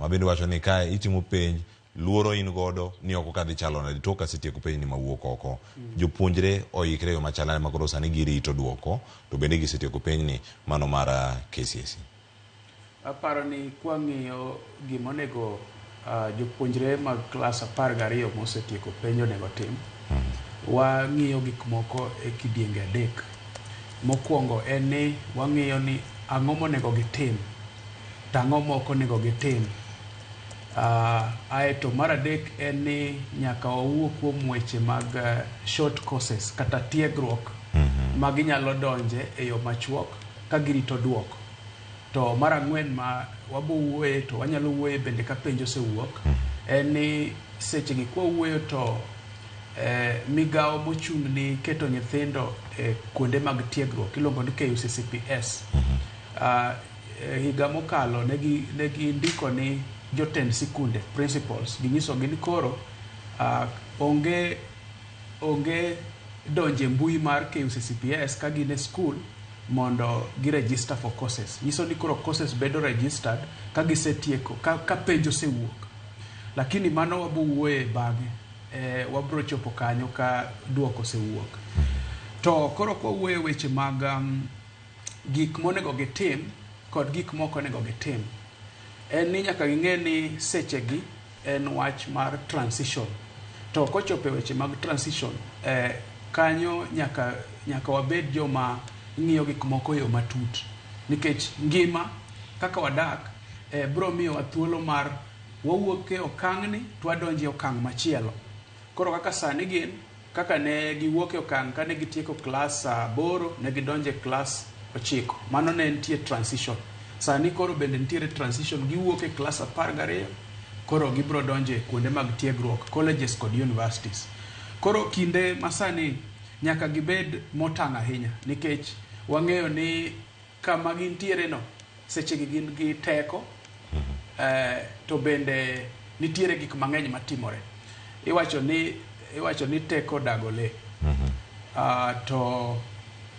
Ma bende wacho ni ka itimo penj luoro in godo ni oko kadhi chalo nade tok kasetieko penj ni mawuok oko. Jopuonjre oikre e yo machal nade ma koro sani girito duoko to bende gisetieko penj ni mano mar KCSE. Aparo ni kwang'iyo gima onego jopuonjre mag klas 12 mosetieko penj onego tim, wang'iyo gik moko e kidienge adek. Mokwongo en ni wang'iyo ni ang'o monego gitim to ang'o mok onego gitim. Aeto mar adek en ni nyaka wawuo kuom weche mag short courses kata tiegruok ma ginyalo donje e yo machuok ka girito duoko. To mar ang'wen ma wabo wuoye to wanyalo wuoye bende ka penj osewuok en ni sechegi kwawuoyo to migawo mochung' ni keto nyithindo e kuonde mag tiegruok iluongo ni KUCCPS. Higa mokalo ne gindiko ni jotend sikunde principals ginyisogi ni koro onge donje mbui mar KUCCPS ka gin e skul mondo gi register for courses. Nyiso ni koro courses bedo registered ka gisetieko ka penj osewuok. Lakini mano wabo wuoye bang'e. Wabro chopo kanyo ka duoko osewuok. To koro kwawuoyo weche mag gik monego gitim kod gik mok onego gitim, en ni nyaka ging'e ni sechegi en wach mar transition. To kochopo e weche mag transition, kanyo nyaka wabed joma ng'iyo gik moko e yo matut. Nikech ngima kaka wadak bro miyowa thuolo mar wawuok e okang'ni to wadonjo e okang' machielo. Koro kaka sani gin, kaka ne giwuok e okang' kane gitieko klas 8, ne gidonjo e klas 9. Mano ne nitie transition. Sani koro bende nitiere transition, giwuok e klas 12, koro gibro donjo e kuonde mag tiegruok, colleges kod universities. Koro kinde masani nyaka gibed motang' ahinya, nikech wang'eyo ni kama gintiere no, sechegi gin gi teko, to bende nitiere gik mang'eny matimore. Iwacho ni teko dago lee. To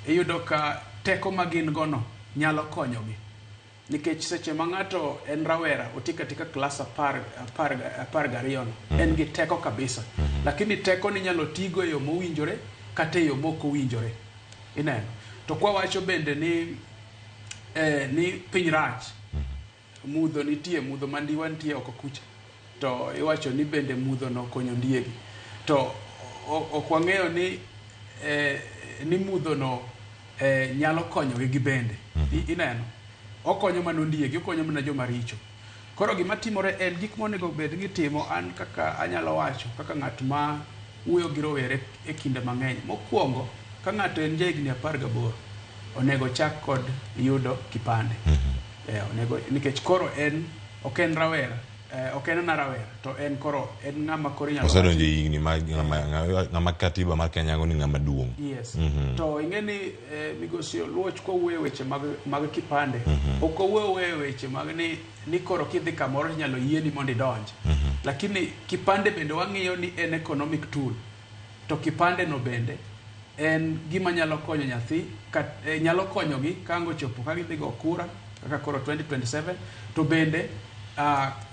iyudo ka teko ma gin go no nyalo konyogi. Nikech seche ma ng'ato en rawera, otieko atika klas 12 no, en gi teko kabisa. Lakini teko ni inyalo tigo e yo mowinjore kata e yo mok owinjore. Ineno. To kwawacho bende ni piny rach, mudho nitie, mudho mandiwa nitie oko kucha. To iwacho ni bende mudho no konyo ondiegi. To ok wang'eyo ni mudho no nyalo konyogi gi bende. Ineno. Okonyo mana ondiegi, okonyo mana joma richo. Koro gima timore en gik monego bed ni timo, an kaka anyalo wacho, kaka ng'at ma wuoyo gi rowere e kinde mang'eny. Mokwongo, ka ng'ato en jahigni 18, onego chak kod yudo kipande. Onego, nikech koro en, ok en rawera, ok en ana rawera, to en koro, en ng'ama koro inyalo Osedonjo e higni ma ng'ama katiba mar Kenya go ni ng'ama duong'. Yes. To ing'e ni migosi Oluoch kowuoyo weche mag kipande, ok owuoyo weche mag ni koro kidhi kamoro inyalo yieni mondo idonj. Lakini kipande bende wang'iyo ni en economic tool. To kipande no bende en gima nyalo konyo nyathi, nyalo konyogi ka ang' ochopo ka gidhi go kura kaka koro 2027, to bende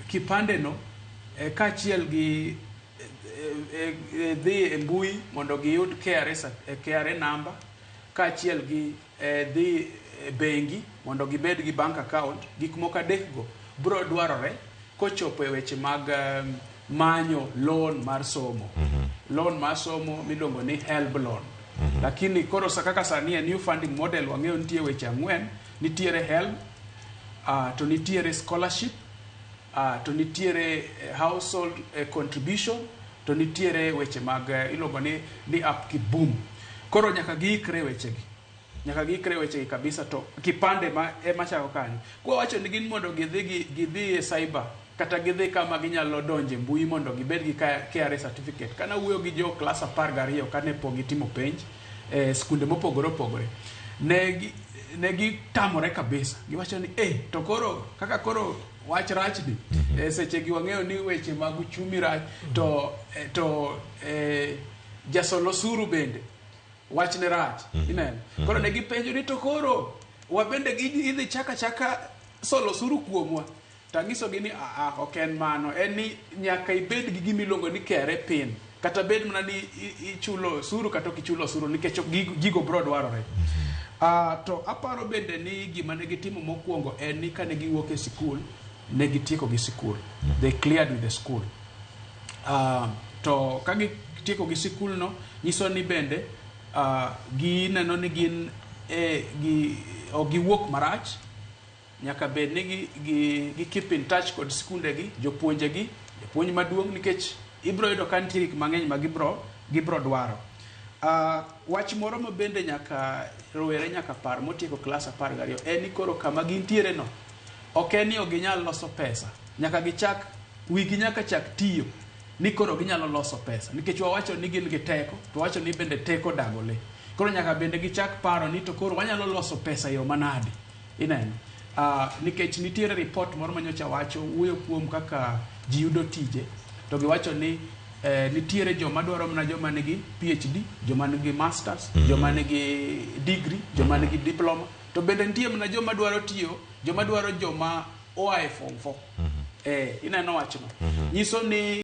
kipande no kaachiel gi dhi e mbui mondo giyud KRA number, kaachiel gi dhi e bengi mondo gibed gi bank account. Gik moko adek go bro dwarore kochopo e weche mag manyo loan mar somo. Loan mar somo miluongo ni HELB loan. Lakini koro kaka sani e new funding model wang'eyo nitie weche ang'wen, nitiere HELB, to nitiere scholarship, to nitiere household contribution, to nitiere weche mag iluongo ni upkeep boom. Koro nyaka giikre wechegi. Nyaka giikre wechegi kabisa, to kipande ma ema chako kanyo. Kwa wacho ni gin mondo gidhi e cyber, kata gidhi kama ginyalo donje mbui mondo gibed gi KRA certificate. Kana wuoyo gi jo klas 12 kane pok gitimo penj, skunde mopogore opogore, ne gitamore kabisa. Giwacho ni, to koro, kaka koro wach rachni, seche gi wang'eyo ni weche mag uchumi rach, to jasol osuru bende wachne rach, ineno. Koro ne gipenjo ni to koro wabende idhi chaka chaka solo osuru kuomwa. To anyisogi ni aa, ok en mano. En ni nyaka ibed gi gima iluongo ni KRA PIN. Kata bed mana ni ichulo osuru kata ok ichulo osuru nikech gigo bro dwarore. To aparo bende ni gima ne gitimo mokwongo en ni kane giwuok e sikul, ne gitieko gi sikul. They cleared with the school. To ka gitieko gi sikul no, nyiso ni bende gineno ni gin e, ok giwuok marach. Nyaka bed ni gi keep in touch kod skunde gi, jopuonje gi, japuonj maduong', nikech ibro yudo ka nitie gik mang'eny ma gibro dwaro. Wach moro ma bende nyaka rowere nyaka par motieko klas 12 en ni koro kama gintiere no ok en ni ok ginyal loso pesa. Nyaka gichak wigi nyaka chak tiyo ni koro ginyalo loso pesa, nikech wawacho ni gin gi teko, to wawacho ni bende teko dago le. Koro nyaka bende gichak paro ni to koro wanyalo loso pesa e yo manade. Ineno, nikech nitiere report moro manyocha wacho wuoyo kuom kaka ji yudo tije, to giwacho ni nitiere joma dwaro mana joma nigi PhD, joma nigi masters, joma nigi degree, joma nigi diploma, to bende nitie mana joma dwaro tiyo, joma dwaro joma oa e form 4. Ineno wachno nyiso ni